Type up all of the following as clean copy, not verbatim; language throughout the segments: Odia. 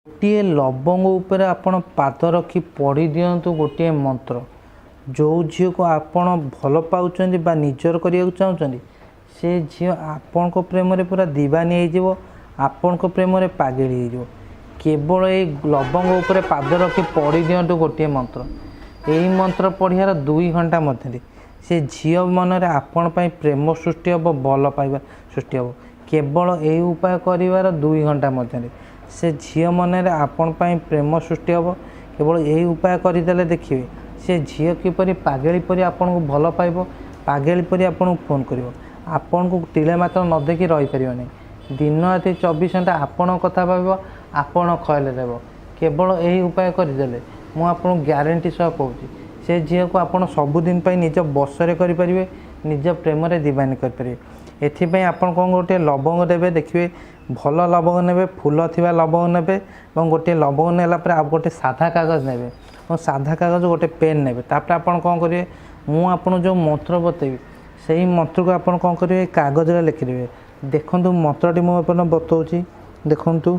ଗୋଟିଏ ଲବଙ୍ଗ ଉପରେ ଆପଣ ପାଦ ରଖି ପଢ଼ି ଦିଅନ୍ତୁ ଗୋଟିଏ ମନ୍ତ୍ର। ଯେଉଁ ଝିଅକୁ ଆପଣ ଭଲ ପାଉଛନ୍ତି ବା ନିଜର କରିବାକୁ ଚାହୁଁଛନ୍ତି, ସେ ଝିଅ ଆପଣଙ୍କ ପ୍ରେମରେ ପୁରା ଦିବାନୀ ହେଇଯିବ, ଆପଣଙ୍କ ପ୍ରେମରେ ପାଗେଳି ହେଇଯିବ। କେବଳ ଏଇ ଲବଙ୍ଗ ଉପରେ ପାଦ ରଖି ପଢ଼ି ଦିଅନ୍ତୁ ଗୋଟିଏ ମନ୍ତ୍ର। ଏହି ମନ୍ତ୍ର ପଢ଼ିବାର 2 ଘଣ୍ଟା ମଧ୍ୟରେ ସେ ଝିଅ ମନରେ ଆପଣ ପାଇଁ ପ୍ରେମ ସୃଷ୍ଟି ହେବ, ଭଲ ପାଇବା ସୃଷ୍ଟି ହେବ। କେବଳ ଏହି ଉପାୟ କରିବାର 2 ଘଣ୍ଟା ମଧ୍ୟରେ ସେ ଝିଅ ମନରେ ଆପଣ ପାଇଁ ପ୍ରେମ ସୃଷ୍ଟି ହେବ। କେବଳ ଏହି ଉପାୟ କରିଦେଲେ ଦେଖିବେ ସେ ଝିଅ କିପରି ପାଗେଳି ପରି ଆପଣଙ୍କୁ ଭଲ ପାଇବ, ପାଗେଳି ପରି ଆପଣଙ୍କୁ ଫୋନ୍ କରିବ। ଆପଣଙ୍କୁ ତିଳେ ମାତ୍ର ନ ଦେଖି ରହିପାରିବ ନାହିଁ। ଦିନ ରାତି 24 ଘଣ୍ଟା ଆପଣଙ୍କ କଥା ଭାବିବ, ଆପଣ ଖୟାଲରେ ରହିବ। କେବଳ ଏହି ଉପାୟ କରିଦେଲେ ମୁଁ ଆପଣଙ୍କୁ ଗ୍ୟାରେଣ୍ଟି ସହ କହୁଛି, ସେ ଝିଅକୁ ଆପଣ ସବୁଦିନ ପାଇଁ ନିଜ ବଶରେ କରିପାରିବେ, ନିଜ ପ୍ରେମରେ ଦିବାନୀ କରିପାରିବେ। ଏଥିପାଇଁ ଆପଣ କ'ଣ ଗୋଟିଏ ଲବଙ୍ଗ ଦେବେ। ଦେଖିବେ, ଭଲ ଲବଙ୍ଗ ନେବେ, ଫୁଲ ଥିବା ଲବଙ୍ଗ ନେବେ ଏବଂ ଗୋଟିଏ ଲବଙ୍ଗ ନେଲା ପରେ ଆଉ ଗୋଟେ ସାଧା କାଗଜ ନେବେ ଏବଂ ସାଧା କାଗଜ, ଗୋଟେ ପେନ୍ ନେବେ। ତାପରେ ଆପଣ କ'ଣ କରିବେ? ମୁଁ ଆପଣଙ୍କୁ ଯେଉଁ ମନ୍ତ୍ର ବତେଇବି, ସେଇ ମନ୍ତ୍ରକୁ ଆପଣ କ'ଣ କରିବେ? କାଗଜରେ ଲେଖିଦେବେ। ଦେଖନ୍ତୁ, ମନ୍ତ୍ରଟି ମୁଁ ଆପଣ ବତାଉଛି, ଦେଖନ୍ତୁ।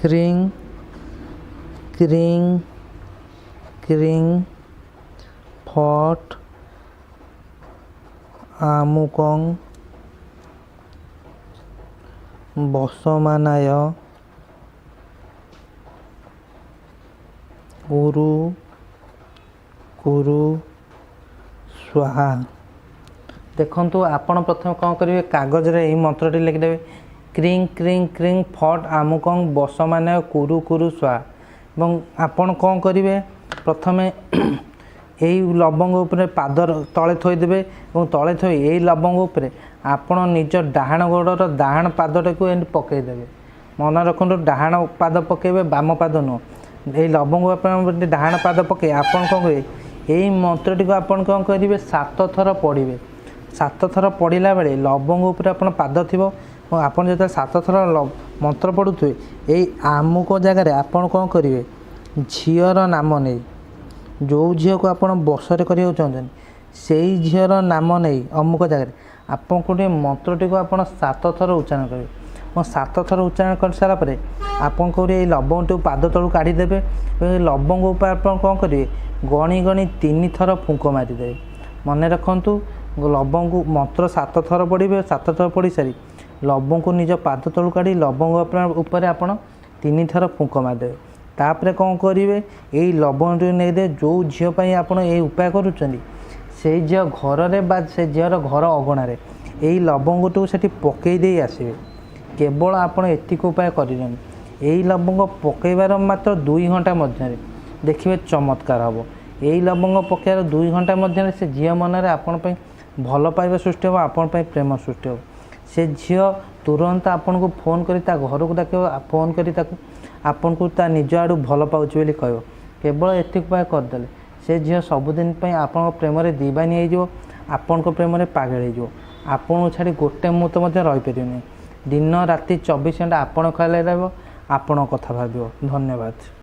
କ୍ରିଂ କ୍ରିଂ କ୍ରିଂ ଫଟ୍ ଆମୁକଂ ବସମାନାୟ କୁରୁ କୁରୁ ସ୍ୱାହା। ଦେଖନ୍ତୁ, ଆପଣ ପ୍ରଥମେ କ'ଣ କରିବେ? କାଗଜରେ ଏହି ମନ୍ତ୍ରଟି ଲେଖିଦେବେ, କ୍ରିଂ କ୍ରିଂ କ୍ରିଂ ଫଟ୍ ଆମୁକଂ ବସମାନାୟ କୁରୁ କୁରୁ ସ୍ୱାହା। ଏବଂ ଆପଣ କ'ଣ କରିବେ? ପ୍ରଥମେ ଏଇ ଲବଙ୍ଗ ଉପରେ ପାଦ ତଳେ ଥୋଇଦେବେ ଏବଂ ତଳେ ଥୋଇ ଏଇ ଲବଙ୍ଗ ଉପରେ ଆପଣ ନିଜ ଡାହାଣ ଗୋଡ଼ର ଡାହାଣ ପାଦଟାକୁ ଏମିତି ପକାଇଦେବେ। ମନେ ରଖନ୍ତୁ, ଡାହାଣ ପାଦ ପକାଇବେ, ବାମ ପାଦ ନୁହଁ। ଏଇ ଲବଙ୍ଗ ଆପଣ ଡାହାଣ ପାଦ ପକାଇ ଆପଣ କ'ଣ କରିବେ? ଏଇ ମନ୍ତ୍ରଟିକୁ ଆପଣ କ'ଣ କରିବେ? 7 ଥର ପଢ଼ିବେ। 7 ଥର ପଢ଼ିଲା ବେଳେ ଲବଙ୍ଗ ଉପରେ ଆପଣ ପାଦ ଥିବ ଏବଂ ଆପଣ ଯେତେବେଳେ 7 ଥର ମନ୍ତ୍ର ପଢ଼ୁଥିବେ, ଏଇ ଆମୁକ ଜାଗାରେ ଆପଣ କ'ଣ କରିବେ? ଝିଅର ନାମ ନେଇ, ଯେଉଁ ଝିଅକୁ ଆପଣ ବଶରେ କରିବାକୁ ଚାହୁଁଛନ୍ତି, ସେଇ ଝିଅର ନାମ ନେଇ ଅମୁକ ଜାଗାରେ ଆପଣଙ୍କୁ ଟିକେ ମନ୍ତ୍ରଟିକୁ ଆପଣ 7 ଥର ଉଚ୍ଚାରଣ କରିବେ। ଏବଂ 7 ଥର ଉଚ୍ଚାରଣ କରିସାରିଲା ପରେ ଆପଣ କେଉଁଠି ଏଇ ଲବଙ୍ଗଟିକୁ ପାଦ ତଳକୁ କାଢ଼ିଦେବେ ଏବଂ ଏଇ ଲବଙ୍ଗ ଉପରେ ଆପଣ କ'ଣ କରିବେ? ଗଣି ଗଣି 3 ଥର ଫୁଙ୍କ ମାରିଦେବେ। ମନେ ରଖନ୍ତୁ, ଲବଙ୍ଗକୁ ମନ୍ତ୍ର 7 ଥର ପଢ଼ିବେ। 7 ଥର ପଢ଼ି ସାରି ଲବଙ୍ଗକୁ ନିଜ ପାଦ ତଳକୁ କାଢ଼ି ଲବଙ୍ଗ ଉପରେ ଆପଣ 3 ଥର ଫୁଙ୍କ ମାରିଦେବେ। ତାପରେ କ'ଣ କରିବେ? ଏଇ ଲବଙ୍ଗଟିକୁ ନେଇଦେବେ। ଯେଉଁ ଝିଅ ପାଇଁ ଆପଣ ଏଇ ଉପାୟ କରୁଛନ୍ତି, ସେଇ ଝିଅ ଘରରେ ବା ସେ ଝିଅର ଘର ଅଗଣାରେ ଏଇ ଲବଙ୍ଗଟିକୁ ସେଠି ପକାଇ ଦେଇ ଆସିବେ। କେବଳ ଆପଣ ଏତିକି ଉପାୟ କରିଦିଅନ୍ତୁ। ଏଇ ଲବଙ୍ଗ ପକାଇବାର ମାତ୍ର 2 ଘଣ୍ଟା ମଧ୍ୟରେ ଦେଖିବେ ଚମତ୍କାର ହେବ। ଏଇ ଲବଙ୍ଗ ପକାଇବାର 2 ଘଣ୍ଟା ମଧ୍ୟରେ ସେ ଝିଅ ମନରେ ଆପଣ ପାଇଁ ଭଲ ପାଇବା ସୃଷ୍ଟି ହେବ, ଆପଣ ପାଇଁ ପ୍ରେମ ସୃଷ୍ଟି ହେବ। ସେ ଝିଅ ତୁରନ୍ତ ଆପଣଙ୍କୁ ଫୋନ୍ କରି ତା ଘରକୁ ଡାକିବ, ଫୋନ୍ କରି ତାକୁ ଆପଣଙ୍କୁ ତା ନିଜ ଆଡ଼ୁ ଭଲ ପାଉଛି ବୋଲି କହିବ। କେବଳ ଏତିକି ଉପାୟ କରିଦେଲେ ସେ ଝିଅ ସବୁଦିନ ପାଇଁ ଆପଣଙ୍କ ପ୍ରେମରେ ଦିବାନୀ ହେଇଯିବ, ଆପଣଙ୍କ ପ୍ରେମରେ ପାଗଳ ହେଇଯିବ। ଆପଣଙ୍କୁ ଛାଡ଼ି ଗୋଟେ ମୁହୂର୍ତ୍ତ ମଧ୍ୟ ରହିପାରିବନି। ଦିନ ରାତି 24 ଘଣ୍ଟା ଆପଣ ଖୟାଲରେ ରହିବ, ଆପଣଙ୍କ କଥା ଭାବିବ। ଧନ୍ୟବାଦ।